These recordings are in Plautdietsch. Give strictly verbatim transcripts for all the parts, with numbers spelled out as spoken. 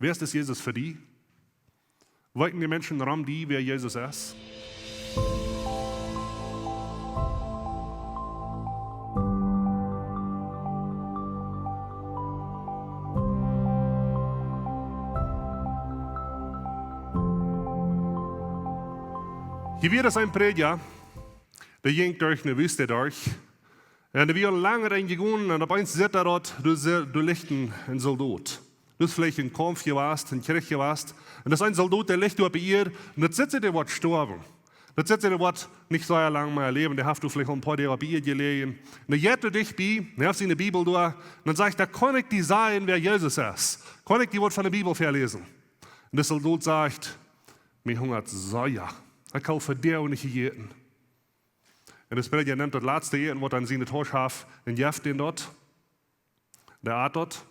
Wäa es dis Jesus fa die? Weeten de Menschen rom die, wäa Jesus es? Hia wia een Prädja, dee jinkj derch eene Wüste derch. Un dee wia lang doa enn jegonen un opp eemol sitt hee doa, doa si-, doa licht een, een Soldot. Daut es veleicht een Kaumf jewast, een Kjrich jewast. Un daut es een Soldot, dee licht doa opp de Ieed. Un daut sitt soo, dee woat stoawen. Daut sitt soo, dee woat nich soo lang mea läwen. Dee haft doa veleicht aul een poa Doag opp de Ieed jeläajen. Un dee jeit doa dicht bie, un hee haft siene Bibel doa. Un dan sajcht hee: "Kaun ekj die sajen, wäa Jesus es? Kaun ekj die waut von de Bibel väaläsen?" Un de Soldot sajcht: "Mie hungat sea. Ekj hab fa Doag nich jejäten." Un de Prädja nemt daut latste Äten, waut hee en siene Tausch haft, un jeft dän daut. Dee at daut.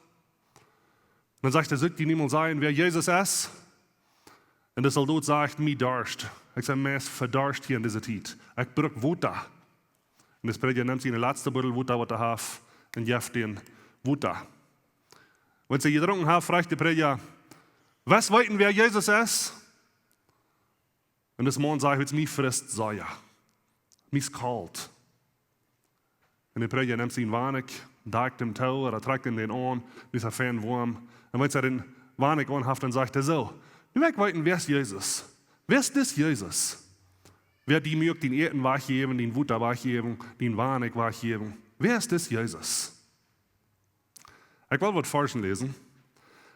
Dan sajcht hee: "Sull ekj die nu mol sajen, wäa Jesus es?" Un de Soldot sajcht: "Mie darscht. Ekj sie meist vedarscht hia en dise Tiet. Ekj bruck Wota." Un de Prädja nemt siene latste Buddel Wota, waut hee haft, un jeft dän Wota. Wan see jedrunken haft, fruacht de Prädja: "West weeten, wäa Jesus es?" Un dis Maun sajcht: "Mie frist sea. Mie es kolt." Un de Prädja nemt sien Wanikj, dakjt am too, ooda trakjt am dän aun, daut es fein woam. Un wan hee dän Wanikj aun haft, dan sajcht hee soo: "Nu well ekj weeten, wäa es Jesus? Wäa es dis Jesus? Wäa die muak dien Äten wajchjäwen, dien Wota wajchjäwen, dien Wanikj wajchjäwen? Wäa es dis Jesus?" Ekj well waut Varschen läsen.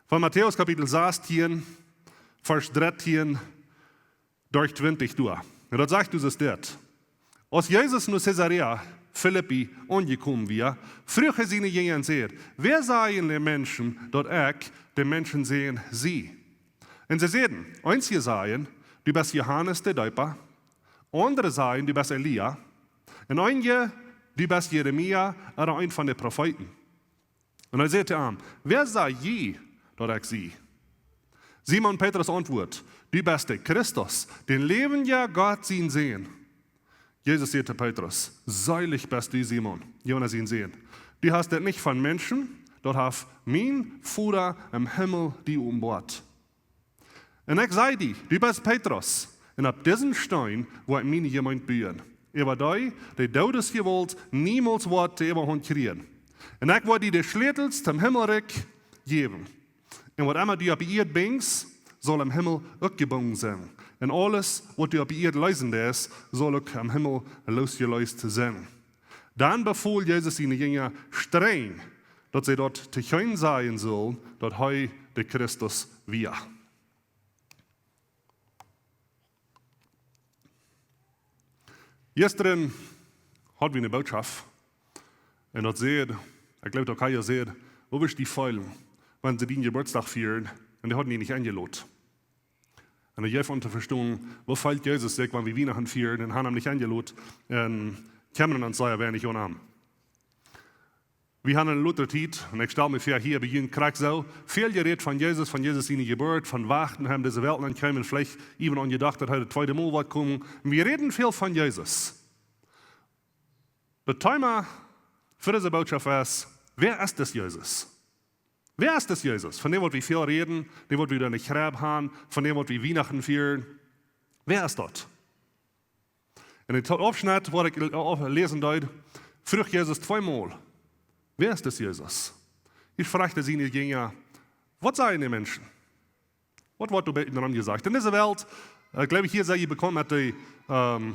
Von Matäus Kapitel sastieen, Varsch drettieen derch twintich derch. Un daut sajcht ons dit: "Aus Jesus no Caesarea Philippi aunjekomen wia, fruach hee siene Jinja un säd: 'Wäa sajen de Menschen, daut ekj de Menschensän sie?' Un see säden: 'Eenje sajen, du best Johanes de Deepa, aundre sajen, du best Elia, un eenje, du best Jeremia ooda een von de Profeeten.' Un hee säd to an: 'Wäa saj jie, daut ekj sie?' Simon Petrus auntwuat: 'Du best de Christus, dän läwendjen Gott sien Sän.' Jesus säd to Petrus: 'Seelich best du, Simon, Jona sien Sän. Du hast dit nich von Menschen, daut haft mien Voda em Himmel die openboat. Un ekj saj die, du best Petrus, un opp disen Steen woa ekj miene Jemeent buen. Äwa dee, dee Doodes Jewault niemols woat de Äwahaunt kjrieen. Un ekj woa die de Schlätels tom Himmelrikj jäwen. Un waut emma du opp de Ieed binjst, saul em Himmel uk jebungen sennen. Un aules, waut du opp de Ieed leesen deist, saul uk em Himmel loosjeleest sennen.' Dan befool Jesus siene Jinja strenj, daut see daut to kjeen sajen sullen, daut hee de Christus wia." Jistren haud wie eene Bootschoft. Un daut säd, ekj jleew, daut Kaja säd: "Woo wurscht du die feelen, wan see dienen Jeburtsdach fieren un dee hauden die nich enjelot?" Un ekj jeef aun to vestonen, woo feelt Jesus sikj, wan wie Wienachten fieren un han am nich enjelot, un kjemmren ons sea weinich aun am. Wie han en lota Tiet, un ekj stal mie väa, hia bie junt krakjt soo, väl jerät von Jesus, von Jesus siene Jeburt, von wachten, hee en dise Welt ankjeem, veleicht ewen aun jedocht, daut hee daut tweede Mol woat komen. Un wie räden väl von Jesus. Daut Thema fa dise Bootschoft es: Wäa es dis Jesus? Wäa es dis Jesus? Von däm, waut wie väl räden, däm, waut wie doa enne Kjrebb han, von däm, waut wie Wienachten fieren. Wäa es daut? En dän Aufschnett, waut ekj, äh, läsen deed, fruach Jesus tweemol: "Wäa es dis Jesus?" Hee fruach siene Jinja: "Waut sajen de Menschen? Waut woat doa buten rom jesajcht?" En dise Welt, äh, jleew ekj, hia sie jie bekaunt met de, ähm,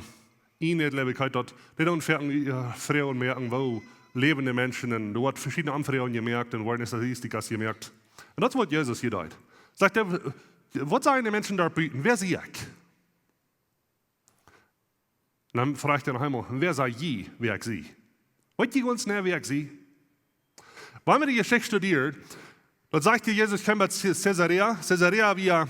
Internet, jleew ekj, heet daut, dee doonen foaken, äh, Froagen moaken, woo läwen de Menschen, un doa woat veschiedne Aunfroagen jemoakt un woaren Statistiken jemoakt. Un daut es, waut Jesus hia deed. Sajcht hee: "Waut sajen de Menschen doa buten? Wäa sie ekj?" Dan fruach hee noch eemol: "Wäa saj jie, wäa ekj sie? Weet jie gaunz nau, wäa ekj sie?" Wan wie de Jeschicht studieren, dan sajcht hia, Jesus kjeem bie Ce-, Caesarea. Caesarea wia,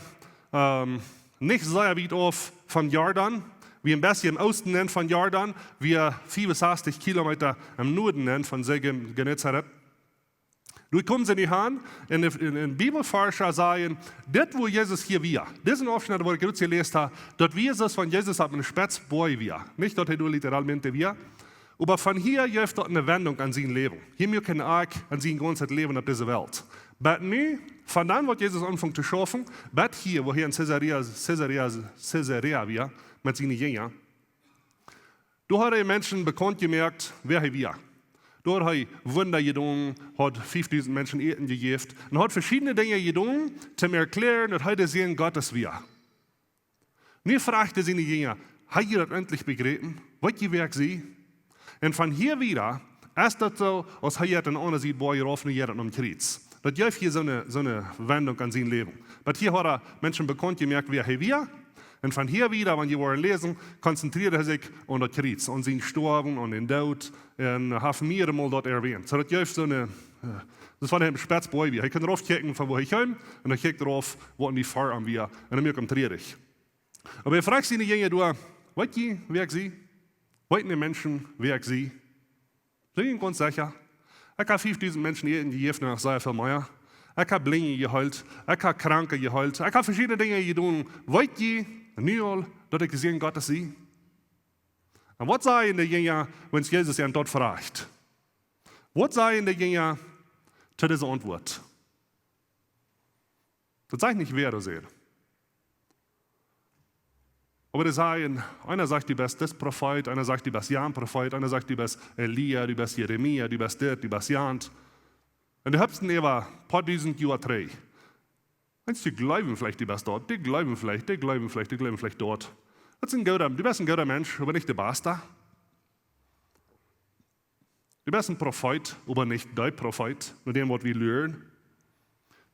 ähm, nich sea wiet auf von Jordan. Wia een bät em Oosten nenn von Jordan. Wia fiefunsastich Kilometa em Nuaden nenn von Segen Genezareth. Nu komen see nu han, un de, un, un Bibelforscha sajen, dit, woo Jesus hia wia, disen Aufschnett, waut ekj jrod jeläst hab, daut wia soo, wan Jesus opp eenen Spetz boagen wia. Nich, daut hee doa literalmente wia. Oba von hia jeef daut eene Wendunk aun sien Läwen. Hia muak een Akj aun sien gaunzet Läwen opp dise Welt. Bat nu, von dan, waut Jesus aunfunk to schaufen, bat hia, woo hee en Caesarea, Caesarea, Caesarea wia, met siene Jinja, doa haud hee Menschen bekaunt jemoakt, wäa hee wia. Doa haud hee Wunda jedonen, haud fiefdusent Menschen Äten jejäft un haud veschiedne Dinja jedonen, toom erkjläaren, daut hee de Sän Gottes wia. Nu fruach hee siene Jinja: "Hab jie daut endlich bejräpen? Weet jie, wäa ekj sie?" Un von hia wieda es daut soo, aus hee jeit aun de aundre Sied Boajch rauf, nu jeit et nom Kjriez. Daut jeef hia soone, soone Wendunk aun sien Läwen. Bat hia haud hee Menschen bekaunt jemoakt, wäa hee wia. Un von hia wieda, wan jie woaren läsen, konzentrieed hee sikj aun daut Kjriez, aun sien Stoawen, aun dän Doot. Un haft mearemol daut erwähnt. Soo daut jeef soone, äh, daut wia em Spetz Boajch wia. Hee kunn rauf kjikjen, von wua hee kjeem, un hee kjikjt rauf, wua hee ver am wia. Un dan muak am trurich. Oba hee fruach siene Jinja doa: "Weet jie, wäa ekj sie? Weeten de Menschen, wäa ekj sie? Sent jie gaunz secha? Ekj hab fiefdusent Menschen Äten jejäft un noch sea väl mea. Ekj hab Blinje jeheelt. Ekj hab Kranke jeheelt. Ekj hab veschiedne Dinja jedonen. Weet jie nu aul, daut ekj de Sän Gottes sie?" Un waut sajen de Jinja, wan Jesus an daut fruach? Waut sajen de Jinja to dise Auntwuat? Daut sajcht nich, wäa daut säd. Oba dee sajen, eena sajcht, du best dis Profeet, eena sajcht, du best jan Profeet, eena sajcht, du best Elia, du best Jeremia, du best dit, du best jant. Un dee haben äwa poa dusent Joa trigj. Eenje jleewen veleicht, du best daut, dee jleewen veleicht, dee jleewen veleicht, dee jleewen veleicht daut. Daut es een gooda, du best een gooda Mensch, oba nich de baste. Du best een Profeet, oba nich de Profeet, no däm, waut wie luren.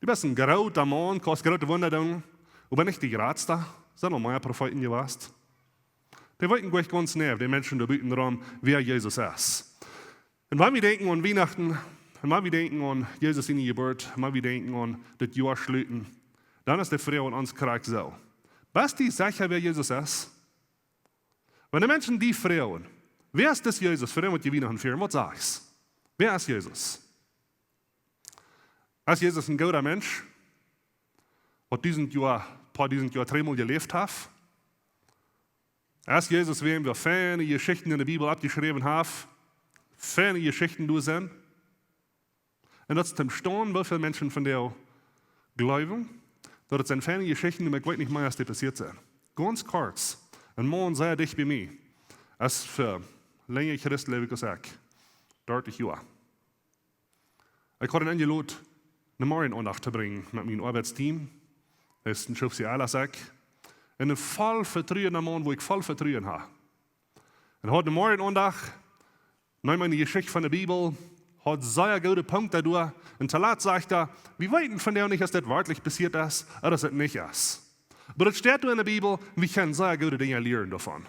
Du best een groota Maun, kaust groote Wunda doonen, oba nich de jratsta. Sent aul mea Profeeten jewast. Dee weeten goanich gaunz nau, de Menschen doa buten rom, wäa Jesus es. Un wan wie denkjen aun Wienachten, un wan wie denkjen aun Jesus siene Jeburt, un wan wie denkjen aun daut Joa schluten, dan es de Froag aun ons krakjt soo: Best du secha, wäa Jesus es? Wan de Menschen die froagen: "Wäa es dis Jesus, fa däm waut jie Wienachten fieren?" Waut sajchst? Wäa es Jesus? Es Jesus een gooda Mensch, waut dusent Joa, poa dusent Joa trigj mol jeläft haft? Es Jesus wäm, waut feine Jeschichten en de Bibel oppjeschräwen haft? Feine Jeschichten doa sent. Un daut es toom staunen, woo väl Menschen vondoag jleewen, daut et sent feine Jeschichten, oba ekj weet nich mea, aus dee passieet sent. Gaunz kort, een Maun sea dicht bie mie, es fa lenja Christ, jleew ekj, aus ekj, dartich Joa. Ekj haud am enjelot, eene Morjenaundacht to brinjen met mien Oabeitsteam. Hee es een Schriftsteller aus ekj. Un een voll vetruen Maun, wua ekj voll Vetruen haud. Un haud eene Morjenaundacht, neem eene Jeschicht von de Bibel, haud sea goode Punkten doa. Un toolatst sajcht hee: "Wie weeten vondoag nich, aus dit werkjlich passieet es, ooda aus et nich es. Oba et steit doa en de Bibel, wie kjennen sea goode Dinja lieren doavon."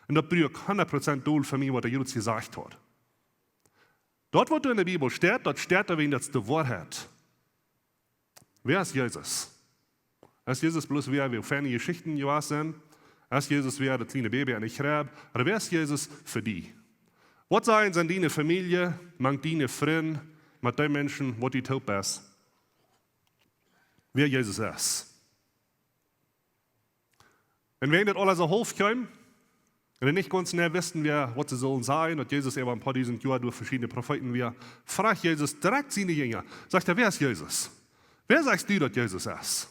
Un daut bruak hundat Prozent dol fa mie, waut hee jrods jesajcht haud. Daut, waut doa en de Bibel steit, daut steit doa, wäajen daut es de Woarheit. Wäa es Jesus? Es Jesus bloos wäa, wua feine Jeschichten jewast sent? Es Jesus wäa, daut kjliene Baby en de Kjrebb? Ooda wäa es Jesus fa die? Waut sajen see en diene Famielje, mank diene Frind, met dee Menschen, waut du toop best, wäa Jesus es? Un wäajen daut aules soo haulf kjeem, un dee nich gaunz nau wisten, wäa, waut see sullen sajen, daut Jesus äwa een poa dusent Joa derch veschiedne Profeeten wia, fruach Jesus direkt siene Jinja, sajcht hee: "Wäa es Jesus? Wäa sajchst du, daut Jesus es?"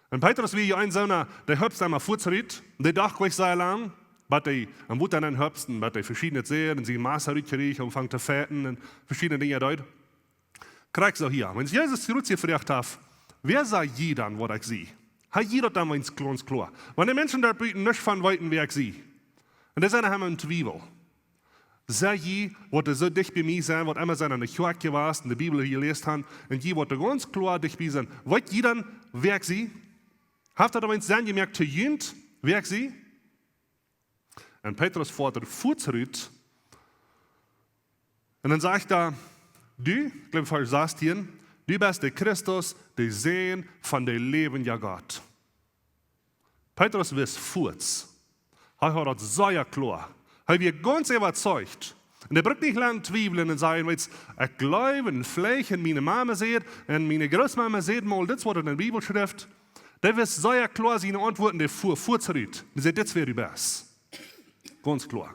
Un Petrus wia je een soona, dee hopst emma fuaz rut, dee docht goanich sea lang, bat hee aum Wota nenn hopst, bat hee veschiednet säd, un sien Massa rutkjrieech, aunfunk to feiten un veschiedne Dinja deed. Krakjt soo hia. Wan Jesus jrods jefroacht haft: "Wäa saj jie dan, waut ekj sie?" Hab jie daut dan weens gaunz kloa? Wan de Menschen doa buten nuscht von weeten, wäa ekj sie, un dee sent aum Twiewel. Saj jie, waut doa soo dicht bie mie sent, waut emma sent aun de Kjoakj jewast, en de Bibel jeläst haben, un jie, waut doa gaunz kloa dicht bie sent, weet jie dan, wäa ekj sie? Haft daut weens Senn jemoakt to junt, wäa ekj sie? Un Petrus foat fuaz rut. Un dan sajcht hee: "Du," ekj jleew, Varsch sastieen, "du best de Christus, de Sän von de läwendje Gott." Petrus wist fuaz. Hee haud daut sea kloa. Hee wia gaunz äwazeicht. Un hee brukt nich lang twiewlen un sajen: "Weetst, ekj jleew un veleicht, un miene Mama säd, un miene Grootmama säd mol, dit es, waut en de Bibel schrift." Dee wist sea kloa siene Auntwuaten, dee foa fuaz rut. Dee säd: "Dit es, wäa du best." Gaunz kloa.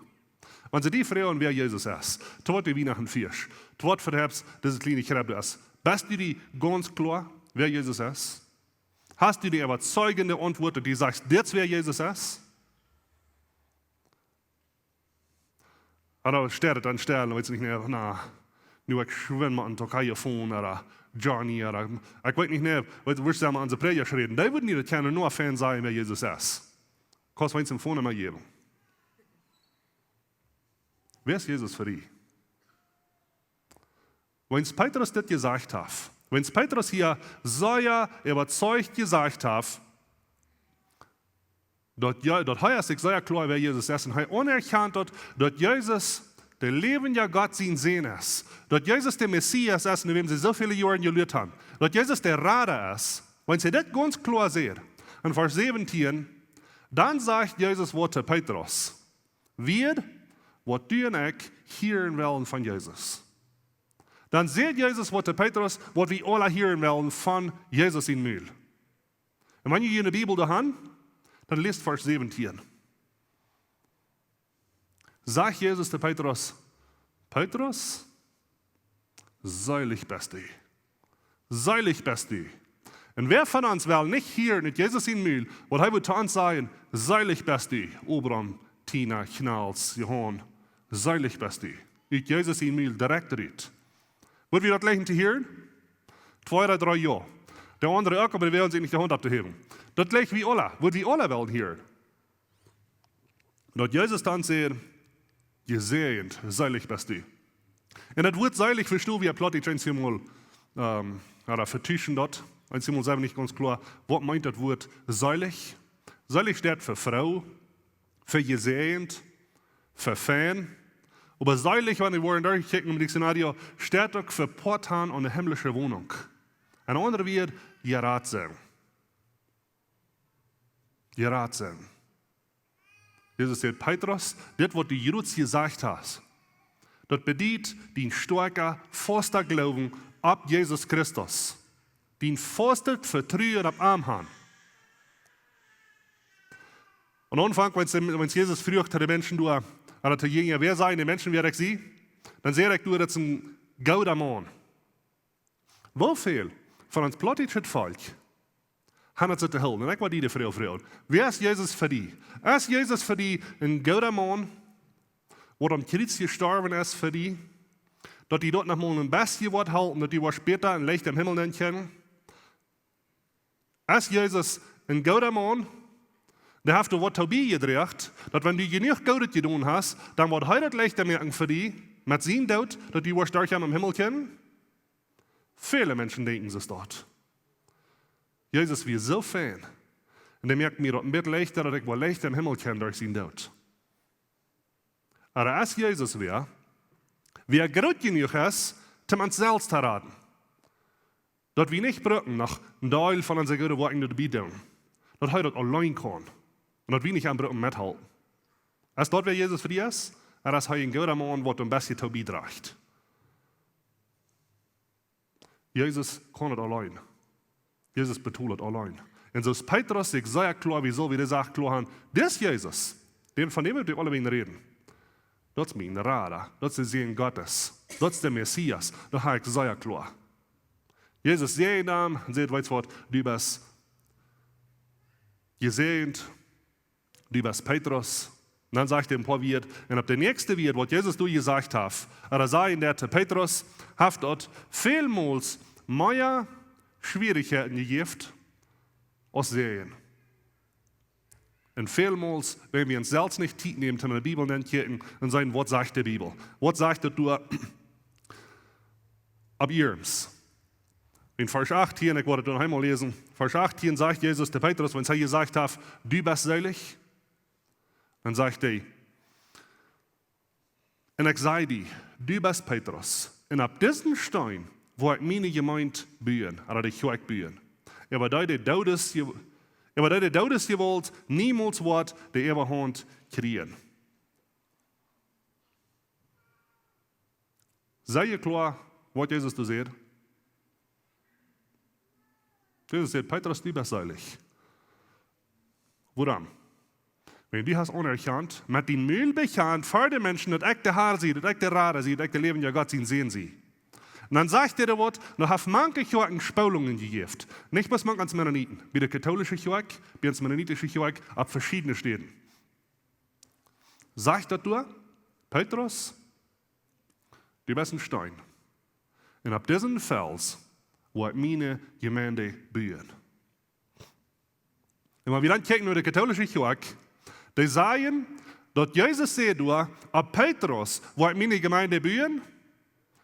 Wan see die froagen, wäa Jesus es, to waut du Wienachten fieescht, to waut fa Fast dise kjliene Kjrebb es, best du die gaunz kloa, wäa Jesus es? Hast du die äwazeijende Auntwuat, daut du sajchst, dit es wäa Jesus es? Ooda steit et dan stell, weetst nich mea, na, nu ekj schwind mau en Türkei von, ooda Johnny, ooda, ekj weet nich mea, weetst, woo sell wie onse Prädja räden? Dee wudden die daut kjennen, nu fein sajen, wäa Jesus es. Kaust weens een Phone Numma jäwen. Wäa es Jesus fa die? Wan Petrus dit jesajcht haft, wan Petrus hia sea äwazeijent jesajcht haft, daut, jo, daut hee es sikj sea kloa, wäa Jesus es, un hee aunerkjant daut, daut Jesus de läwendje Gott sien Sän es, daut Jesus de Messias es, no wäm see soo väle Joaren jeluat haben, daut Jesus de Rada es, wan hee dit gaunz kloa sajcht, en Varsch säwentieen, dan sajcht Jesus waut to Petrus: Wieet, waut du un ekj hieren wellen von Jesus. Dan sajcht Jesus waut to Petrus, waut wie aula hieren wellen von Jesus sien Mul. Un wan jie june Bibel doa han, dan läst Varsch säwentieen. Sajcht Jesus to Petrus: Petrus, seelich best du. Seelich best du. Un wäa von ons well nich hieren ut Jesus sien Mul, waut hee wudd to ons sajen: Seelich best du, Abraham, Tina, Kjnals, Johan, seelich best du. Ut Jesus sien Mul direkt rut. Wudd wie daut jleichen to hieren? Twee ooda dree jo. De aundre uk, oba dee woaren sikj nich de Haunt opphäwen. Daut jleich wie aula, wudd wie aula wellen hieren. Daut Jesus dan sajcht: Jesäajent, seelich best du. Un daut Wuat seelich vestonen wie Plautdietsch eenjemol, ähm, ooda vetuschen daut. Eenjemol sent wie nich gaunz kloa, waut meent daut Wuat seelich? Seelich steit fa froo, fa jesäajent, fa fein. Oba seelich, wan wie woaren derchkjikjen em Diktionario, steit uk fa Poat han aun de himmlische Wonunk. En aundre Wieed, jerat sennen. Jerat sennen. Jesus sajcht: Petrus, dit waut du jrods jesajcht hast, daut bediet dien stoakja, fasta Gloowen opp Jesus Christus. Dien fastet Vetruen opp am han. Aum Aunfank, wan, wan Jesus fruach to de Menschen doa, ooda to de Jinja: Wäa sajen de Menschen, wäa ekj sie? Dan säd hee doa: Daut es een gooda Maun. Woo väl von ons plautdietschet Volkj han daut soo to hoolen? Un ekj wull die de Froag froagen: Wäa es Jesus fa die? Es Jesus fa die een gooda Maun, waut aum Kjriez jestorwen es fa die, daut die daut noch mol een bät woat halpen, daut die woat späta en Licht em Himmel nenn kjennen? Es Jesus een gooda Maun, dee haft die waut too bie jedroagen, daut wan du jenuach Goodet jedonen hast, dan woat hee daut leichta moaken fa die met sienen Doot, daut du woascht derch am em Himmel kjennen? Väle Menschen denkjen soo daut. Jesus wia soo fein. Un dee moakt mie daut een bät leichta, daut ekj woa leichta em Himmel kjennen derch sienen Doot. Oba es Jesus wäa, wäa groot jenuach es, om ons selfst to raden, daut wie nich brucken noch een Deel von onse goode Woakjen doabie doonen, daut hee daut auleen kaun, un daut wie nich aun brucken methalpen. Es daut wäa Jesus fa die es? Oba es hee een gooda Maun, waut een bät too biedroagen? Jesus kaun daut auleen. Jesus betolt daut auleen. Un soo aus Petrus sikj sea kloa, wie sell wie de Sach kloa han: Dis Jesus, dän, von däm wie aule wäajen räden, daut es mien Rada, daut es de Sän Gottes, daut es de Messias, daut ha ekj sea kloa. Jesus säajent am un sajcht: Weetst waut, du best jesäajent, du best Petrus. Un dan sajcht hee een poa Wieed. Un opp de näakjste Wieed, waut Jesus doa jesajcht haft, ooda säajent deit to Petrus, haft daut välmols mea Schwierichkjeiten jejäft aus Säajen. Un välmols, wan wie ons selfst nich Tiet nämen, om de Bibel to kjikjen un seenen, waut sajcht de Bibel? Waut sajcht daut doa opp ieescht? En Varsch achtieen, ekj woa daut noch eemol läsen. Varsch achtieen sajcht Jesus to Petrus, wan hee jesajcht haft: Du best seelich. Dan sajcht hee: Un ekj saj die, du best Petrus. Un opp disen Steen woa ekj miene Jemeent buen, ooda de Kjoakj buen. Äwa dee de Doodes je-, äwa dee de Doodesjewault niemols woat de Äwahaunt kjrieen. Sent jie kloa, waut Jesus doa sajcht? Jesus sajcht: Petrus, du best seelich. Wuarom? Wan du hast aunerkjant, met dien Mul bekjant ver de Menschen, daut ekj de Har sie, daut ekj de Rada sie, daut ekj de läwendja Gott sien Sän sie. Un dan sajcht hee doa waut, nu haft manke Kjoakjen Spoolungen jejäft. Nich bloos mank ons Mennoniten, bie de katoolische Kjoakj, bie ons mennonitische Kjoakj, opp veschiedne Städen. Sajcht daut doa, Petrus, du best een Steen. Un opp disen Fels woa ekj miene Jemeent buen. Un wan wie dan kjikjen no de katoolische Kjoakj, dee sajen, daut Jesus säd doa, opp Petrus woa ekj miene Jemeent buen.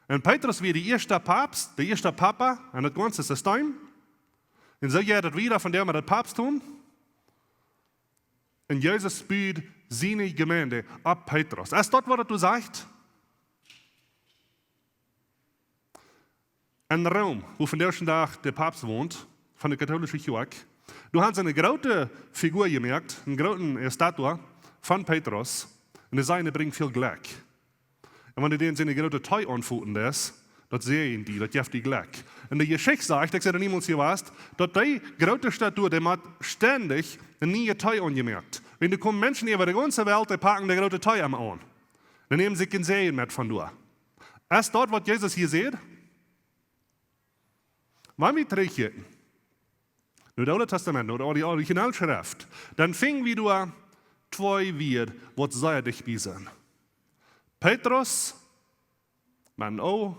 Un Petrus wia de ieeschta Papst, de ieeschta Papa en daut gaunze System. Un soo jeit daut wieda von däm met daut Papstdom. Un Jesus bud siene Jemeent opp Petrus. Es daut waut daut doa sajcht? En Rom, wua vondoag dän Dach de Papst wont, von de katoolische Kjoakj, doa haben see eene groote Figur jemoakt, eene groote, äh, Statue von Petrus. Un dee sajen, dee brinjt väl Jlekj. Un wan du dän siene groote Tee aunfoten deist, daut säajen die, daut jeft die Jlekj. Un de Jeschicht sajcht, ekj sie doa niemols jewast, daut dee groote Statue, dee haft stendich eene niee Tee aunjemoakt. Wan doa komen Menschen äwa de gaunze Welt, dee packen de groote Tee aun. Dan nämen see een Säajen met von doa. Es daut waut Jesus hia sajcht? Wan wie trigjkjikjen no daut Oole Tastament, no de Originalschreft, dan finjen wie doa twee Wieed, waut sea dicht bie sent. Petrus, met een O,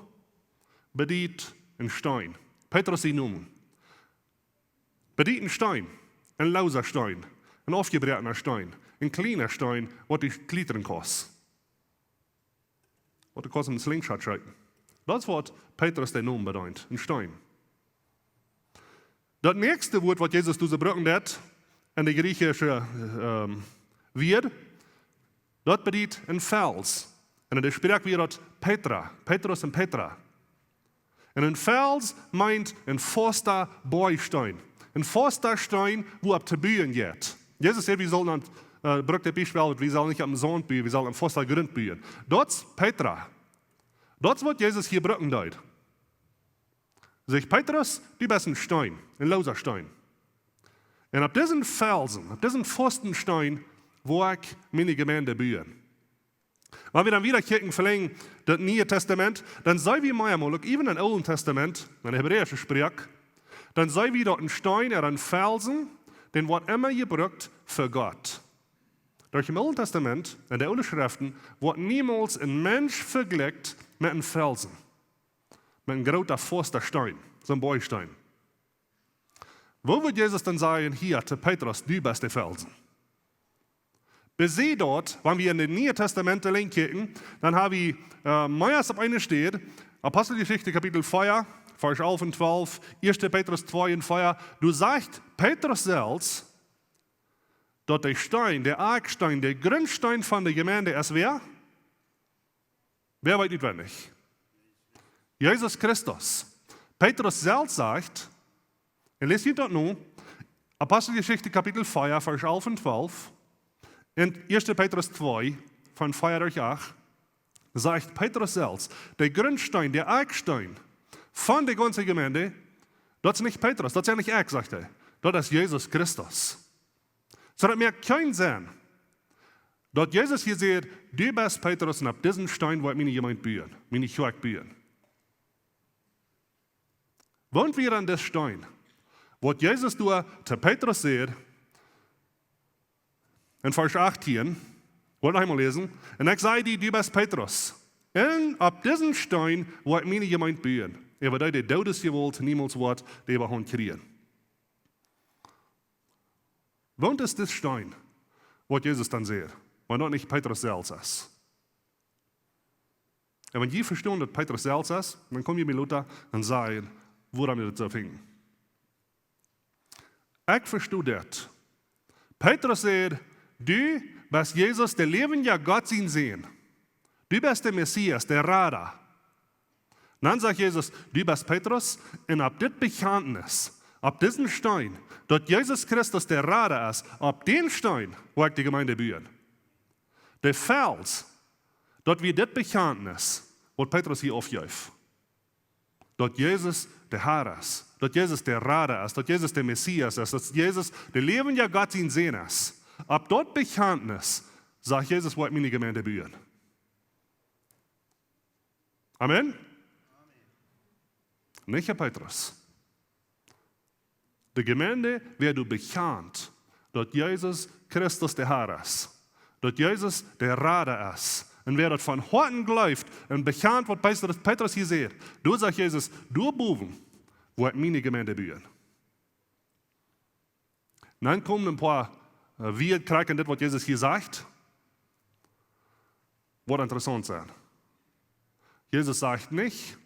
bediet een Steen. Petrus sien Nomen. Bediet een Steen, een loosa Steen, een aufjebroakna Steen, een kjliena Steen, waut du kjlietren kaust. Waut du kaust met een Slingshot schieten. Daut es waut Petrus dän Nomen bedeent, een Steen. Daut näakjste Wuat, waut Jesus doa brucken deed, en de griechische, ähm, Wieed, daut bediet een Fels. Un en de Sproak wia daut Petra, Petrus un Petra. Un een Fels meent een fasta Boajsteen. Een fasta Steen, wua opp to buen jeit. Jesus säd, wie sellen aun, äh, brukt daut Biespel, wie sellen nich opp dän Saunt buen, wie sellen aun fasta Grunt buen. Daut es Petra. Daut es waut Jesus hia brucken deed. Sajcht Petrus, du best een Steen, een loosa Steen. Un opp disen Felsen, opp disen fasten Steen, woa ekj miene Jemeent buen. Wan wie dan wieda kjikjen, velenjd daut Niee Tastament, dan seenen wie meamol, uk äwen em Oolen Tastament, en de hebräische Sproak, dan seenen wie daut een Steen ooda een Felsen, dee woat emma jebrukt fa Gott. Derch em Oolen Tastament, en de Oole Schreften, woat niemols een Mensch vejlikjt met een Felsen. Met een groota fasta Steen, soon Boajsteen. Woo wudd Jesus dan sajen, hia to Petrus, du best de Felsen? Bie see daut, wan wie en daut Niee Tastament kjikjen, dan hab wie, äh, meist opp eene Städ, Aposteljeschicht Kapitel vea, Varsch alf un twalf, ieeschte Petrus twee un vea, doa sajcht Petrus selfst, daut de Steen, de Akjsteen, de Gruntsteen von de Jemeent es wäa? Wäa weet utwendich? Jesus Christus. Petrus selfst sajcht, un läst junt daut no, Aposteljeschicht Kapitel vea, Varsch alf un twalf, un ieeschte Petrus twee, von vea derch acht, sajcht Petrus selfst, de Gruntsteen, de Akjsteen von de gaunze Jemeent, daut es nich Petrus, daut es nich ekj, sajcht hee, daut es Jesus Christus. Soo daut moakt kjeen Senn, daut Jesus hia sajcht, du best Petrus un opp disen Steen woa ekj miene Jemeent buen, miene Kjoakj buen. Woont wia dan dis Steen? Waut Jesus doa to Petrus sajcht, en Varsch achtieen, well noch eemol läsen. Un ekj saj die, du best Petrus. Un opp disen Steen woa ekj miene Jemeent buen. Äwa dee de Doodesjewault niemols woat de Äwahaunt kjrieen. Woont es dis Steen, waut Jesus dan sajcht, wan daut nich Petrus selfst es? Un wan jie vestonen, daut Petrus selfst es, dan kjemt jie mie lota un sajen, wuarom jie daut soo finjen. Ekj vesto dit. Petrus sajcht, du best Jesus, de läwendja Gott sien Sän. Du best de Messias, de Rada. Dan sajcht Jesus, du best Petrus, un opp dit Bekjantnis, opp disen Steen, daut Jesus Christus de Rada es, opp dän Steen woa ekj de Jemeent buen. De Fels, daut wia dit Bekjantnis, waut Petrus hia aufjeef. Daut Jesus de Har es, daut Jesus de Rada es, daut Jesus de Messias es, daut Jesus de läwendja Gott sien Sän es. Opp daut Bekjantnis, sajcht Jesus, woa ekj miene Jemeent buen. Amen? Nich opp Petrus. De Jemeent woat doa bekjant, daut Jesus Christus de Herr es, daut Jesus de Rada es. Un wäa daut von Hoaten jleeft un bekjant, waut Petrus, Petrus hia sajcht, doa sajcht Jesus, doa bowen woa ekj miene Jemeent buen. Dan komen een poa, äh, Wieed krakjt en dit, waut Jesus hia sajcht, woat interessaunt sennen. Jesus sajcht nich,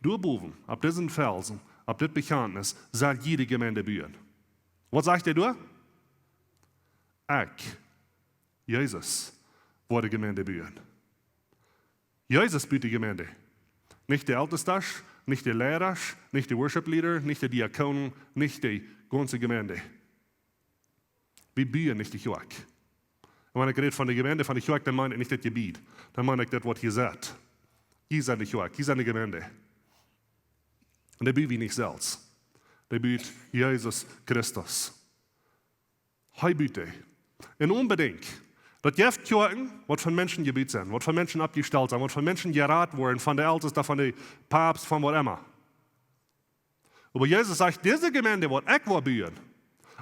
doa bowen, opp disen Felsen, opp dit Bekjantnis, sell jie de Jemeent buen. Waut sajcht hee doa? Ekj, Jesus, woa de Jemeent buen. Jesus but de Jemeent. Nich de Eltestasch, nich de Leidasch, nich de Worship Leader, nich de Diakonen, nich de gaunze Jemeent. Wie buen nich de Kjoakj. Un wan ekj räd von de Jemeent, von de Kjoakj, dan meen ekj nich daut Jebied. Dan meen ekj daut, waut hia sett. Jie sent de Kjoakj, jie sent de Jemeent. Un dee buen wie nich selfst. Dee but Jesus Christus. Hee but dee. Un onbedinjt. Daut jeft Kjoakjen, waut von Menschen jebut sent, waut von Menschen oppjestalt sent, waut von Menschen jerat woaren, von de Eltestasch, von de Paupst, von waut emma. Oba Jesus sajcht, dise Jemeent, waut ekj woa buen,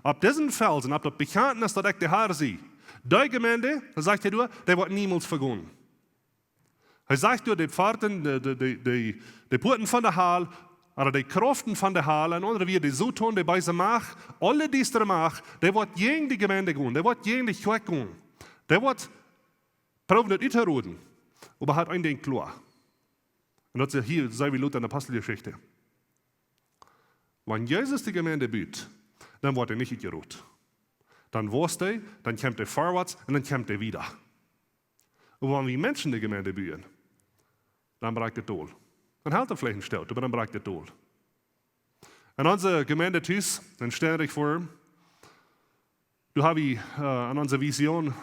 opp disen Felsen, opp daut Bekjantnis, daut ekj de Herr sie, dee Jemeent, dan sajcht hee doa, dee woat niemols vegonen. Hee sajcht doa, de Pforten, de, de, de, de, de Puaten von de Hal, ooda de Kjraften von de Hal, en aundre Wieed, de Soton, de beese Macht, aule diestre Macht, dee woat jäajen de Jemeent gonen, dee woat jäajen de Kjoakj gonen, dee woat proowen daut uttoreeden. Oba hee haft een Dinkj kloa. Un daut es hia, soo aus wie läsen en de Aposteljeschicht. Wan Jesus de Jemeent but, dan woat dee nich utjeroot. Dan wauss dee, dan kjemt dee forwards un dan kjemt dee wieda. Oba wan wie Menschen de Jemeent buen, dan brakjt et dol. Dan helt et veleicht een Stoot, oba dan brakjt et dol. En onse Jemeent tus, en Steinrich Forum, doa hab wie, äh, en onse Vision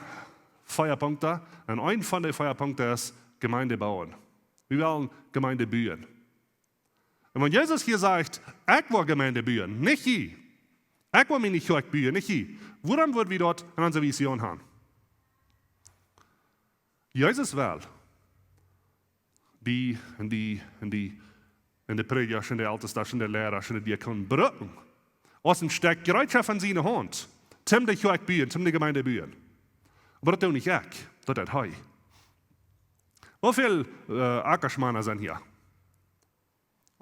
vea Punkten. Un eent von de vea Punkten es Jemeent buen. Wie wellen Jemeent buen. Un wan Jesus hia sajcht, ekj woa Jemeent buen, nich jie. Ekj woa miene Kjoakj buen, nich jie. Wuarom wudd wie daut en onse Vision haben? Jesus well die un die un die un de Prädjasch un de Eltestasch un de Leidasch un de Diakonen brucken aus een Stekj Jereetschoft en siene Haunt, toom de Kjoakj buen, toom de Jemeent buen. Oba daut doo nich ekj, daut deit hee. Woo väl, äh, Ackerschmana sent hia?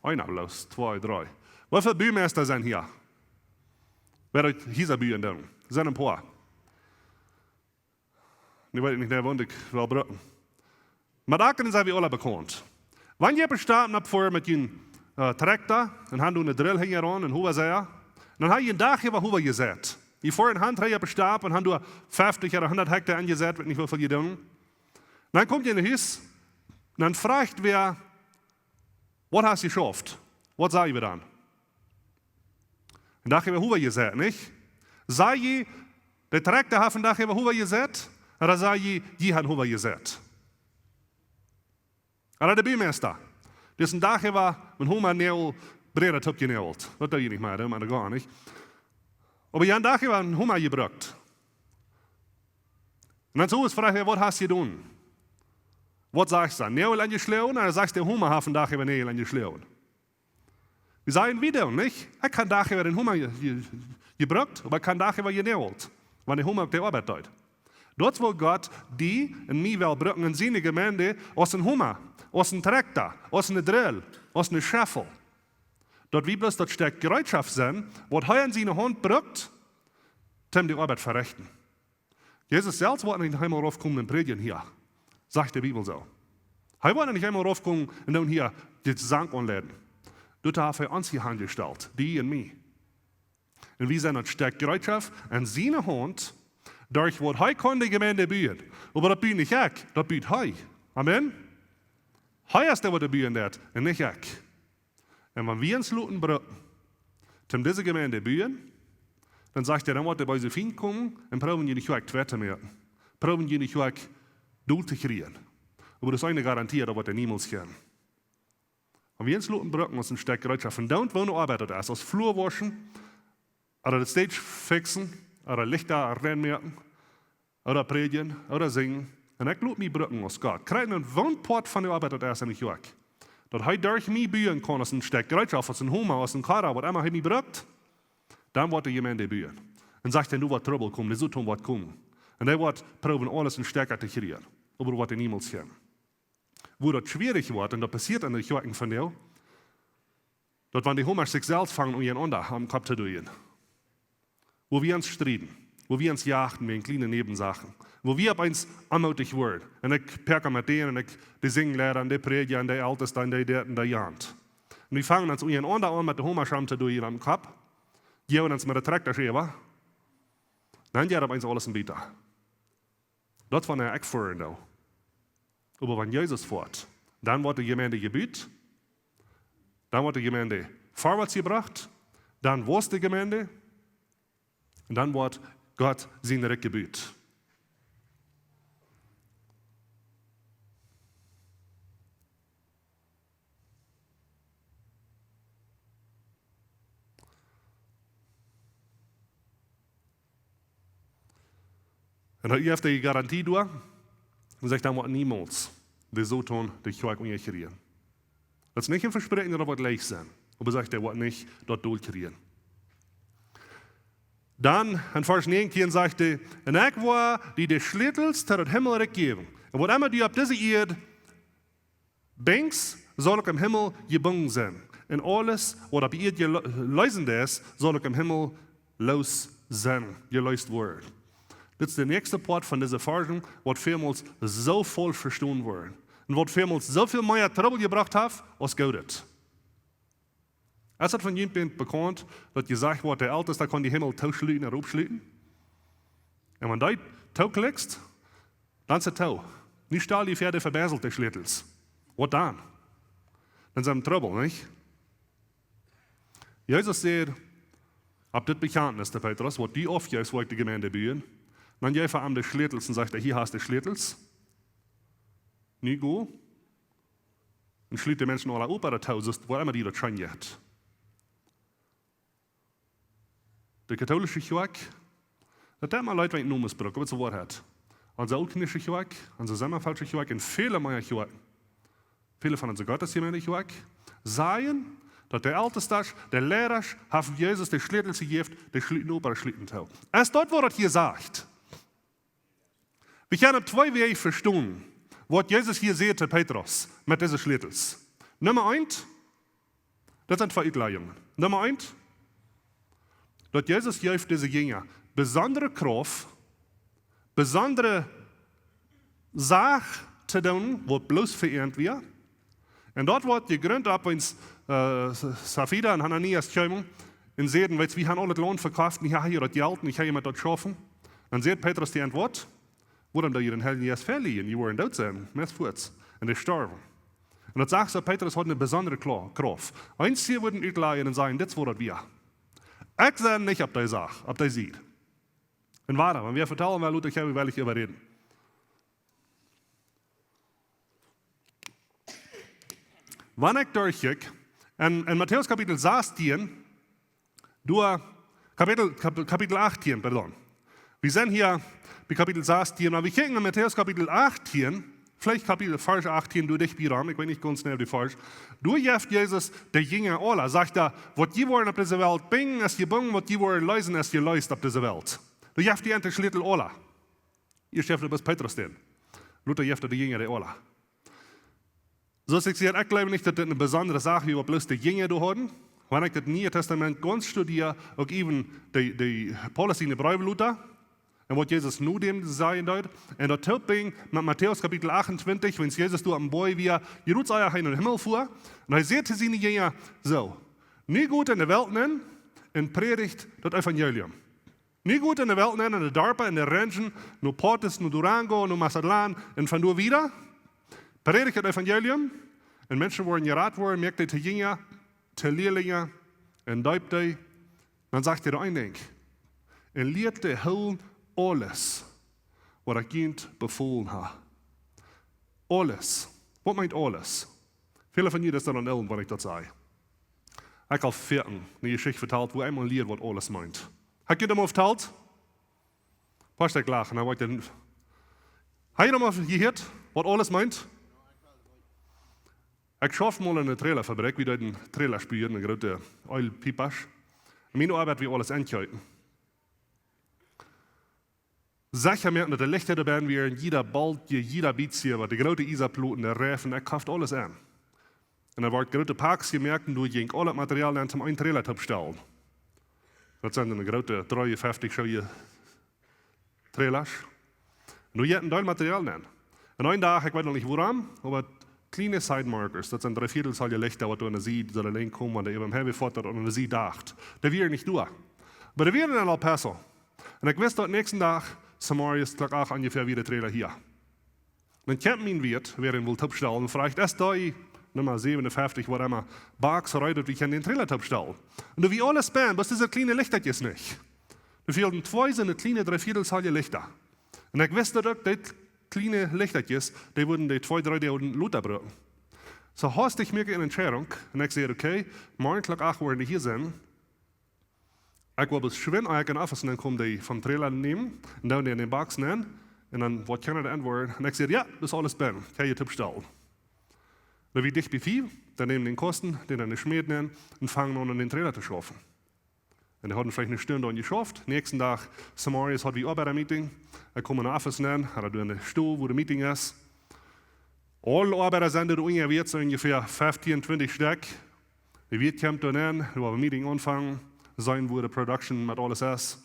Eena bloos, twee, dree. Woo väl Bumeista sent hia? Wäa daut Hiesa buen doonen? Sent een poa. Nu weet ekj nich, woo ekj well brucken. Oba doa sent wie aule bekaunt. Wan jie opp de Stoaten opp foaren met jun, äh, Trakta un han doa een Drill hinjaraun, een Howasäa, dan ha jie een Dach äwa Howa jeseit. Jie foaren han trigj opp de Stoaten un han doa feftich ooda hundat Hekta aunjeseit, weet nich woo väl jie doonen. Dan kom jie no Hus, dan fruacht wäa, waut hast jeschauft? Waut saj jie dan? Een Dach äwa Howa jeseit, nich? Saj jie, de Trakta haft een Dach äwa Howa jeseit? Ooda saj jie, jie han Howa jeseit? Ooda de Bumeista, dee es een Dach äwa met Homa Näajel, Bräda toopjenäajelt. Daut doo jie nich mea, daut mott eena goanich. Oba jie han een Dach äwa met Homa jebrukt. Un dan soo es Froag, waut hast jedonen? Waut sajchst du? Näajel aunjeschloagen, ooda sajchst du, de Homa haft een Dach äwa Näajel aunjeschloagen? Wie sajen, wie doonen, nich? Ekj ha een Dach äwa dän Homa je-, je-, jebrukt, oba ekj ha een Dach äwa jenäajelt, wan de Homa uk de Oabeit deed. Daut es woo Gott die un mie well brucken en siene Jemeent, aus een Homa, aus een Trakta, aus een Drill, aus een Scheffel. Daut wie bloos daut Stekj Jereetschoft sent, waut hee en siene Haunt brukt, toom de Oabeit verechten. Jesus selfst woat nich eemol raufkomen un prädjen hia, sajcht de Bibel soo. Hee woat nich eemol raufkomen un dan hia dit Jesank aunleiden. Doatoo haft hee ons hia aunjestalt, die un mie. Un wie sent daut Stekj Jereetschoft en siene Haunt, derch waut hee kaun de Jemeent buen. Oba daut bu nich ekj, daut but hee. Amen. Hee es dee, waut buen deit, un nich ekj. Un wan wie ons loten brucken, toom dise Jemeent buen, dan sajcht hee, dan woat de beese Fient komen un proowen june Kjoakj twei to moaken. Proowen june Kjoakj dol to kjrieen. Oba daut es eene Garantie, daut woat hee niemols gonen. Wan wie ons loten brucken aus een Stekj Jereetschoft, un doont woone Oabeit daut es, aus Fluawauschen, ooda de Stage fixen, ooda Lichta reinmoaken, ooda prädjen, ooda sinjen. Un ekj lot mie brucken aus Gott. Kjrieech een Wunpoat von de Oabeit, daut es en de Kjoakj. Daut hee derch mie buen kaun aus een Stekj Jereetschoft, aus een Homa, aus een Karra, waut emma hee mie brukt. Dan woat de Jemeent buen. Un sajcht hee, nu woat Trubbel komen, de Soton woat komen. Un hee woat proowen aules en Stekja to kjrieen. Oba woat hee niemols kjennen. Woo daut schwierich woat, un daut passieet en de Kjoakjen vondoag, daut wan de Homasch sikj selfst fangen unjarenaunda aum Kopp to dojen. Woo wie ons strieden, woo wie ons jachten wäajen kjliene Näwensachen, woo wie opp eemol onmootich woaren. Un ekj päak met dän, un ekj, de Sinjleida, un de Prädja, un de Eltesta, un de dit, un de jant. Un wie fangen ons unjarenaunda aun met de Homasch aum to dojen aum Kopp. Jäwen ons met de Trakjtasch äwa. Dan jeit opp eemol aules en bäta. Daut wan ekj foaren doo. Oba wan Jesus foat, dan woat de Jemeent jebut, dan woat de Jemeent verwoats jebrocht, dan woasst de Jemeent, un dan woat Gott sien Rikj jebut. Un hee jeft de Garantie doa, un sajcht, dan woat niemols de Soton de Kjoakj unjakjrieen. Daut es nich een Vespräakjen, daut woat leicht sennen. Oba sajcht, hee woat nich daut dol kjrieen. Dan en Varsch näajentieen sajcht hee, un ekj woa die de Schlätels to daut Himmelrikj jäwen. Un waut emma du opp dise Ieed binjst, saul uk em Himmel jebungen sennen. Un aules, waut opp Ieed jelo-, leest es, saul uk em Himmel loos sennen, jeleest woaren. Dit es de näakjste Poat von dise Varschen, waut välmols soo faulsch vestonen woat. Un waut välmols soo väl mea Trubbel jebrocht haft aus Goodet. Es daut von junt bekaunt, daut jesajcht woat, de Eltesta kaun de Himmel tooschluten un oppschluten? Un wan dee tooklikjst, dan es et too. Nu stal die väa, dee vebäselt de Schlätels. Waut dan? Dan sent wie en Trubbel, nich? Jesus säd, opp dit Bekjantnis to Petrus, waut du aufjeefst, woa ekj de Jemeent buen, dan jeef hee am de Schlätels un sajcht hee, hia hast de Schlätels. Nu go un schlut de Menschen aula opp, oba daut Haus es, wua emma die daut scheen jeit. De katholische Kjoakj, daut deit mie leet, wan ekj Nomes bruck, oba et es de Woarheit. Onse Ooltkolonische Kjoakj, onse Sommafeldsche Kjoakj un väle mea Kjoakjen, väle von onse Gottesjemeent Kjoakj, sajen, daut de Eltestasch, de Leidasch, haft Jesus de Schlätels jejäft, dee schluten opp, oba schluten too. Es daut, waut daut hia sajcht? Wie kjennen opp twee Wäaj vestonen, waut Jesus hia säd to Petrus met dise Schlätels. Numma eent, daut sent twee Utlajungen. Numma eent, daut Jesus jeef dise Jinja besondre Krauft, besondre Sach to doonen, waut bloos fa an wia. Un daut woat jegrunt opp, wan, äh, Safira un Hananias kjeemen un säden, weetst, wie haben aul daut Launt vekoft, un hia ha jie daut Jelt, un ekj ha jie met daut schaufen. Dan säd Petrus dee Auntwuat, wuarom doo jie dän Heiljen Jeist velieren? Jie woaren doot sennen, meist fuaz. Un dee storwen. Un daut sajcht soo, Petrus haud eene besondre Kla-, Krauft. Eenje wudden utlajen un sajen, dit es waut daut wia. Ekj sie nich opp dee Sach, opp dee Sied. Un wuarom? Wan wie vetalen, wie lota hia, wie wellen hia äwa räden. Wan ekj derchkjikj, en, en Matäus Kapitel sastieen, doa, Kapitel, Kap-, Kapitel achttieen, pardon. Wie sent hia bie Kapitel sastieen, oba wie kjikjen en Matäus Kapitel achttieen, veleicht Kapitel, Varsch achttieen, doa dicht bie rom, ekj weet nich gaunz jeneiw dän Varsch. Doa jeft Jesus de Jinja aula, sajcht hee, waut jie woaren opp dise Welt binjen, es jebungen, waut jie woaren leesen, es jeleest opp dise Welt. Doa jeft hee an de Schlätel aula. Ieescht jeft hee bloos Petrus dän. Lota jeft hee de Jinja dee aula. Soo aus ekj säd, ekj jleew nich, daut dit eene besondre Sach wia, waut bloos de Jinja doa hauden. Wan ekj daut Niee Tastament gaunz studia, uk even de, de Paulus siene Breew lota, un waut Jesus no däm sajen deed, un daut toop brinjen met Matäus Kapitel achtuntwintich, wan Jesus doa aum Boajch wia, Jerusalem, hee nom Himmel fua, un hee säd to siene Jinja soo: Nu got en de Welt nenn un prädicht daut Evangelium. Nu got en de Welt nenn, en de Darpa, en de Ranchen, no Portis, no Durango, no Mazatlan, un von doa wieda. Prädicht daut Evangelium, un Menschen woaren jerat woaren, moakt dee to Jinja, to Lierlinja, un deept dee. Dan sajcht hee een Dinkj: Un lieet dee hoolen aules, waut ekj junt befolen ha. Aules. Waut meent aules? Väle von junt es daut aul aul, wan ekj daut saj. Ekj ha foaken eene Jeschicht vetalt, wua eena lieet, waut aules meent. Ha ekj junt daut aul vetalt? Pastor, ekj lach. Un dan woa ekj dan, hab jie mol jehieet, waut aules meent? Ekj schaufd mol en eene Trailerfabrik, wie deeden Trailer spieejen, eene groote Ölpiepasch. Un miene Oabeit wia aules enkjeepen. Secha moaken, daut de Lichta doa bennen wieren, jieda Boltje, jieda Bietsje, waut de groote Iesaploten, de Reifen, ekj kofft aules aun. Un dan worden groote Packs jemoakt un doa jinkj aul daut Material aun, om eenen Trailer to bestalen. Daut sent dan groote, dreeunfeftich Schuh Trailers. Un doa jeit een Deel Material aun. Un eenen Dach, ekj weet noch nich wuarom, oba kjliene Side Markers, daut sent dree Viedel Zoll Lichta, waut doa aun de Sied sellen komen, wan dee äwa dän Highway foaren, aun de Sied doa. Dee wieren nich doa. Oba dee wieren en El Paso. Un ekj wist daut näakjsten Dach, zemorjes Klock acht onjefäa, wia de Trailer hia. Dan kjemt mien Wieet, wäa dän well toopstalen, un fruach, es dee Numma säwenunfeftich, waut emma, Box, reed, daut wie kjennen dän Trailer toopstalen. Un doa wia aules bennen, bloos dise kjliene Lichtakjes nich. Doa fälden twee soone kjliene dree Viedel Zoll Lichta. Un ekj wist daut uk, dee kjliene Lichtakjes, dee wudden dee twee, dree Doag lota brucken. Soo haustich moak ekj eene Entscheidunk. Un ekj säd, okay, morjen Klock acht woaren dee hia sennen. Ekj woa bloos schwind, ekj en Office, un dan komen dee vom Trailer nämen un dan dee en de Box nämen. Un dan woat kjeena doa aun woaren. Un ekj säd, jo, daut es aules bennen. Kjenn jie toopstalen. Dan wia dicht bie fief, dan nämen dän Kosten, dän en de Schmäd nämen un fangen aun, aun dän Trailer to schaufen. Un dee hauden veleicht eene Stund aun jeschauft. Näakjsten Dach, zemorjes, haud wie Oabeida-Meeting. Ekj kom en de Office aun, haud doa eene Stow, wua de Meeting es. Aule Oabeida sent doa unjawäajes, soo onjefäa feftieen, twintich Stekj. De Wieet kjemt doa aun, wie haben Meeting aunjefongen, seenen, wua de Production met aules es.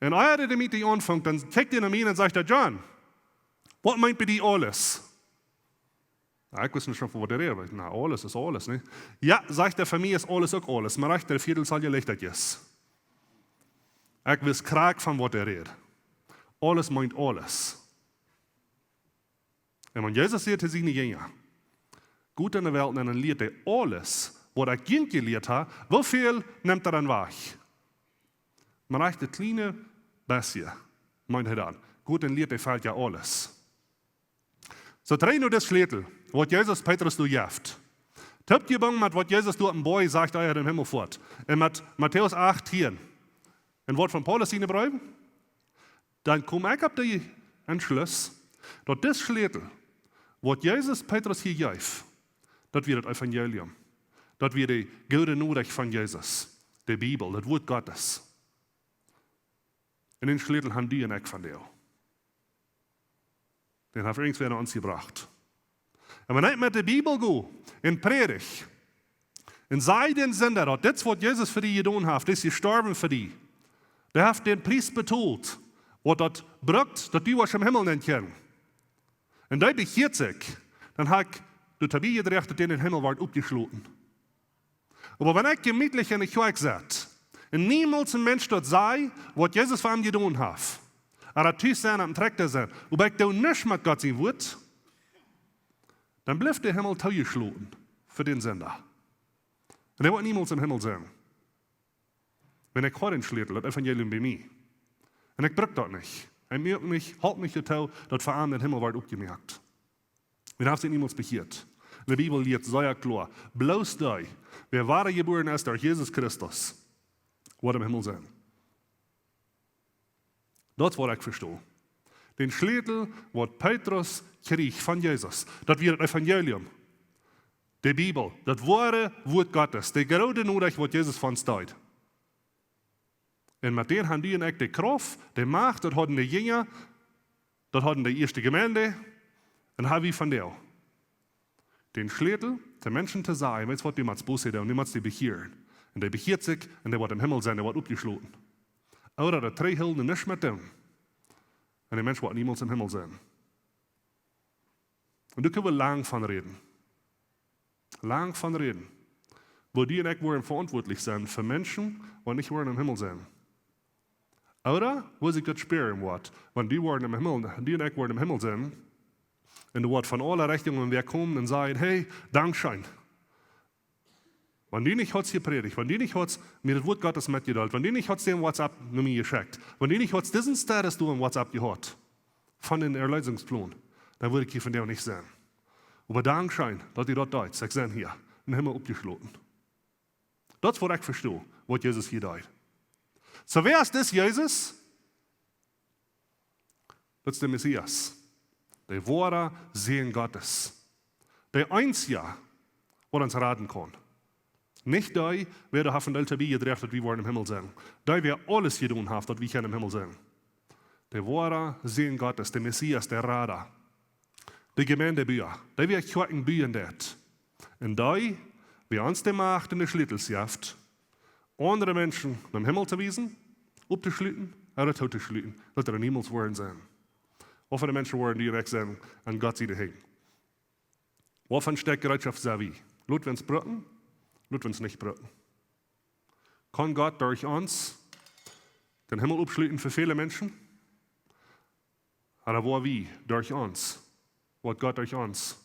Un ea de Meeting aunfunk, dan kjikjt hee no mie un sajcht: "John, waut meent bie die aules?" Na, ekj wist nich, von waut hee räd. Na, aules es aules, nä? Jo, sajcht hee, fa mie es aules uk aules, mau rajcht dree Viedel Zoll Lichtakjes. Ekj wist krakjt, von waut hee räd. Aules meent aules. Un wan Jesus säd to siene Jinja: "Got en de Welt nenn un lieet dee aules, waut ekj junt jelieet hab", woo väl nemt hee dan wajch? Mau rajcht daut kjliene bät, meent hee dan. "Got en lieet dee Velkja aules." Soo, trigj no dän Schlätel, waut Jesus Petrus doa jeft. Toopjebungen met waut Jesus doa opp dän Boajch sajcht, ea hee en dän Himmel foat. Un met Matäus achttieen. Un waut von Paulus siene Breew? Dan kom ekj opp dän Entschluss, daut dis Schlätel, waut Jesus Petrus hia jeef, daut wia daut Evangelium. Daut wia de goode Norecht von Jesus. De Bibel, daut Wuat Gottes. Un dän Schlätel haben du un ekj vondoag. Dän haft irjentwäa no ons jebrocht. Un wan ekj met de Bibel go un prädj un saj dän Sinda, daut dit, waut Jesus fa die jedonen haft, dee es jestorwen fa die, dee haft dän Pries betolt, waut daut brukt, daut du woascht em Himmel nenn kjennen. Un dee bekjieet sikj, dan hab ekj doatoo biejedroagen, daut dee en dän Himmel woat oppjeschloten. Oba wan ekj jemietlich en de Kjoakj sett un niemols een Mensch daut sajcht, waut Jesus fa am jedonen haft, ooda tus sennen, aum Trakta sennen, oba ekj doo nuscht met Gott sien Wuat, dan blift de Himmel toojeschloten fa dän Sinda. Un hee woat niemols em Himmel sennen. Wan ekj hab dän Schlätel, daut Evangelium bie mie, un ekj bruk daut nich, ekj moak nich, haud nich doatoo, daut fa am dän Himmel woat oppjemoakt. Wan haft sikj niemols bekjieet? De Bibel lieet sea kloa: Bloos dee, wäa woa jebuaren es derch Jesus Christus, woat em Himmel sennen. Daut es, waut ekj vesto. Dän Schlätel, waut Petrus kjrieech von Jesus, daut wia daut Evangelium. De Bibel, daut woare Wuat Gottes, de goode Norecht, waut Jesus fa ons deed. Un met dän haben du un ekj de Krauft, de Macht, daut hauden de Jinja, daut haud de ieeschte Jemeent, un hab wie vondoag. Dän Schlätel, de Menschen to sajen: "Weetst waut, du motst Buße doonen, du motst die bekjieren." Un dee bekjieet sikj, un dee woat em Himmel sennen, dee woat oppjeschloten. Ooda daut trigj hoolen un nuscht met doonen. Un de Mensch woat niemols em Himmel sennen. Un doa kjenn wie lang von räden. Lang von räden. Woo du un ekj woaren veauntwuatlich sennen fa Menschen, waut nich woaren em Himmel sennen. Ooda, woo sikj daut spieren woat, wan du woaren em Himmel, du un ekj woaren em Himmel sennen, un doa woat von aule Rechtjungen wäa komen un sajen: "Hey, dankscheen. Wan du nich haudst jeprädicht, wan du nich haudst mie daut Wuat Gottes metjedeelt, wan du nich haudst dän WhatsApp no mie jeschekjt, wan du nich haudst disen Status doa em WhatsApp jehaut von dän Erlösungsplon, dan wudd ekj hia vondoag nich sennen. Oba dankscheen, daut du daut deetst. Ekj sie hia em Himmel oppjeschloten." Daut es, waut ekj vesto, waut Jesus hia deed. Soo, wäa es dis Jesus? Daut es de Messias. De woare Sän Gottes. De eensja, waut ons raden kaun. Nich dee, wäa doa haft von Eltern biejebrocht, daut wie woaren em Himmel sennen. Dee, wäa aules jedonen haft, daut wie kjennen em Himmel sennen. De woare Sän Gottes, de Messias, de Rada. De Jemeindebua, dee wäa Kjoakjen buen deit. Un dee, wäa ons de Macht un de Schlätels jeft, aundre Menschen nom Himmel to wiesen, opptoschluten ooda tootoschluten, daut dee niemols woaren sennen. Woo väle Menschen woaren direkt sennen aun Gott siene Henj? Woo väl Stekj Jereetschoft sent wie? Lot wie ons brucken, lot wie ons nich brucken. Kaun Gott derch ons dän Himmel oppschluten fa väle Menschen? Ooda woa wie derch ons, woat Gott derch ons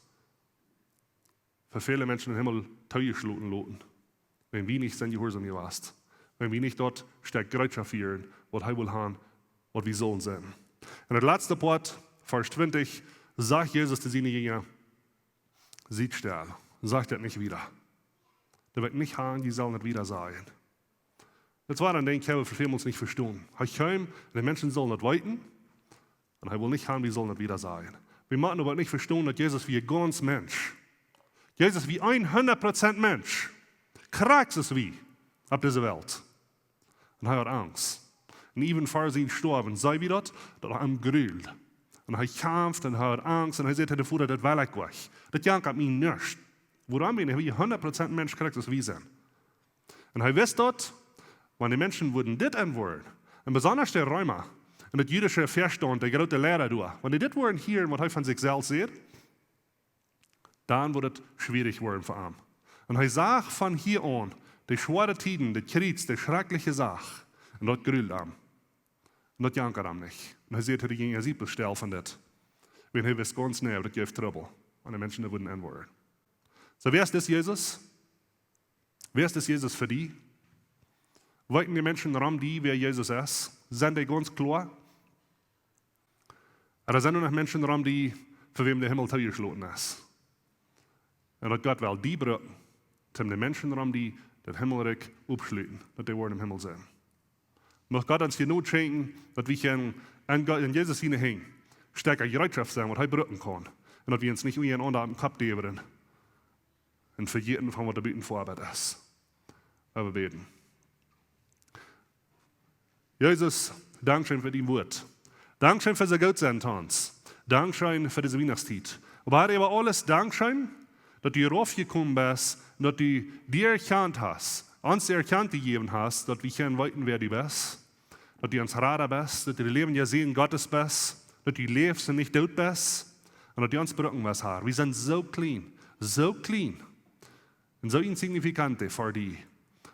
fa väle Menschen dän Himmel toojeschloten loten, wan wie nich sent jehuarsom jewast, wan wie nich daut Stekj Jereetschoft wieren, waut hee well haben, waut wie sullen sennen? Un daut latste Poat, Varsch twintich, sajcht Jesus to siene Jinja: Siet stell, sajcht daut nich wieda. Daut woat nich han, jie sellen daut wieda sajen. Daut wia een Dinkj, waut wie väl mol nich vestonen. Hee kjeem, un de Menschen sullen daut weeten, un hee well nich han, wie sullen daut wieda sajen. Wie motten oba nich vestonen, daut Jesus wia gaunz Mensch. Jesus wia hundat Prozent Mensch. Krakjt soo aus wie opp dise Welt. Un hee haud Angst. Un äwen ver sien Stoawen, säd hee daut, daut am gruld. Un hee kjamft un hee haud Angst un hee säd to dän Voda: Daut well ekj nich. Daut jankat mie nuscht. Wuarom? Wiels hee wia hundat Prozent Mensch, krakjt soo aus wie sent. Un hee wist daut, wan de Menschen wudden dit enwoaren, un besonda de Reema, un daut jüdische Vestaunt, de groote Liera doa, wan dee dit wudden hieren, waut hee von sikj selfst säd, dan wudd et schwierich woaren fa am. Un hee sach von hia aun de schwoare Tieden, de Kjriez, de schrakjliche Sach. Un daut gruld am. Un daut jankad am nich. Un hee säd to de Jinja: Siet bloos stell von dit. Wiels hee wist gaunz jeneiw, daut jeef Trubbel, wan de Menschen doa wudden enwoaren. Soo, wäa es dis Jesus? Wäa es dis Jesus fa die? Weeten de Menschen rom die, wäa Jesus es? Sent dee gaunz kloa? Ooda sent doa noch Menschen rom die, fa wäm de Himmel toojeschloten es? Un daut Gott well die brucken, toom de Menschen rom die daut Himmelrikj oppschluten, daut dee woaren em Himmel sennen. Mucht Gott ons Jnod schenkjen, daut wie kjennen aun Gott, aun Jesus siene Henj Stekja Jereetschoft sennen, waut hee brucken kaun. Un daut wie ons nich unjarenaunda oppem Kopp däwen un vejäten von waut doa buten fa Oabeit es. Lot ons bäden. Jesus, dankscheen fa dien Wuat. Dankscheen fa soo goot sennen to ons. Dankscheen fa dise Wienachtstiet. Oba Herr, äwa aules dankscheen, daut du raufjekomen best un daut du die erkjant hast, ons erkjant jejäft hast, daut wie kjennen weeten, wäa du best. Daut du ons Rada best, daut du de läwendje Sän Gottes best, daut du läfst un nich doot best, un daut du ons brucken west, Herr. Wie sent soo kjlien, soo kjlien un soo insignifikant fa die.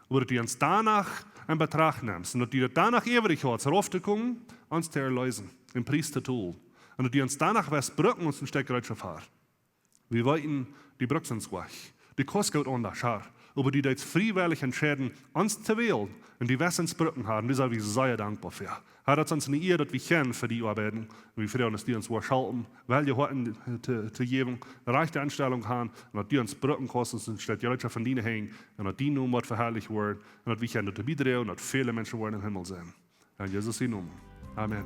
Oba daut du ons doano en Betracht nemst un daut du daut doano äwrich hast, rauftokomen, ons to erleesen, een Pries to tolen. Un daut du ons doano west brucken, ons een Stekj Jereetschoft, Herr. Wie weeten, du brukst ons nich. Du kaust goot aundasch, Herr. Oba du deist friewellich entscheiden, ons to wälen. Un du west ons brucken, Herr. Un doa sent wie sea dankboa fa. Herr, daut es ons eene Ea, daut wie kjennen fa die oabeiden. Un wie freien ons, daut du ons woascht halpen, welkje Hoaten to, to jäwen, rajchte Enstalunk haben, un daut du ons brucken kaust, ons een Stekj Jereetschoft von diene Henj, un daut dien Nomen woat veharlicht woaren, un daut wie kjennen doatoo biedroagen, daut väle Menschen woaren em Himmel sennen. En Jesus sienen Nomen. Amen.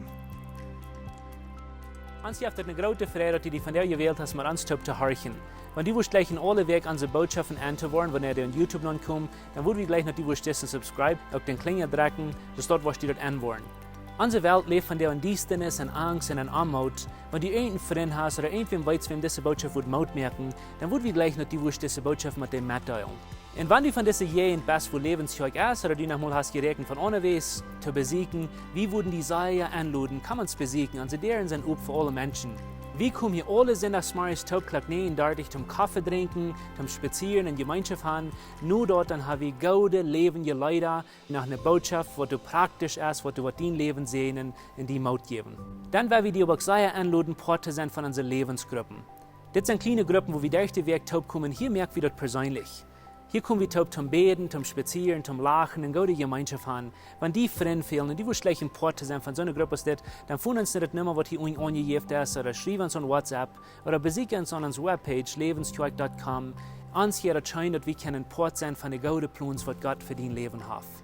Ons jeft et eene groote Freid, daut du die vondoag jewält hast, met ons toop to horchen. Wan du wurscht jleichen aule Wäakj onse Bootschoften auntohieren, wan dee opp YouTube nopp komen, dan wudd wie jleichen, daut du wurscht disen subscribe, uk dän Klinja drekjen, soo daut du wurscht daut enwoaren. Onse Welt läft vondoag en Diestanis, en Angst un en Oamoot. Wan du eenen Frint hast ooda irjentwäm weetst, wäm dise Bootschoften wudd Moot moaken, dan wudd wie jleichen, daut du wurscht dise Bootschoften met dän metdeelen. Un wan du von dise Jäajent best, wua Läwens Kjoakj es, ooda du noch mol hast jeräakjent von onjewäa to besieekjen, wie wudden die sea enloden, komm ons besieekjen, onse Däaren sent op fa aule Menschen. Wie komen hia aule Sindachsmorjes toop Klock näajen dartich toom Koffe drinkjen, toom spazieren un Jemeenschoft haben. Nu doa, dan ha wie goode läwendje Leeda, noch eene Bootschoft, waut praktisch es, waut, waut dien Läwen säajnen un die Moot jäwen. Dan wudd wie die oba uk sea enloden, Poat to sennen von onse Läwensgruppen. Dit sent kjliene Gruppen, wua wie derch de Wäakj toop komen. Hia moak wie daut perseenlich. Hia kom wie toop toom bäden, toom spazieren, toom lachen un goode Jemeenschoft haben. Wan die Frind fälen un du wurscht jleichen Poat to sennen von soone Grupp aus dit, dan foon ons no de Numma, waut hia unjen aunjejäft es, ooda schriew ons aun WhatsApp, ooda besieekj ons aun onse Webpage, läwens kjoakj dot com. Ons jeit daut scheen, daut wie kjennen Poat sennen von de goode Plons, waut Gott fa dien Läwen haft.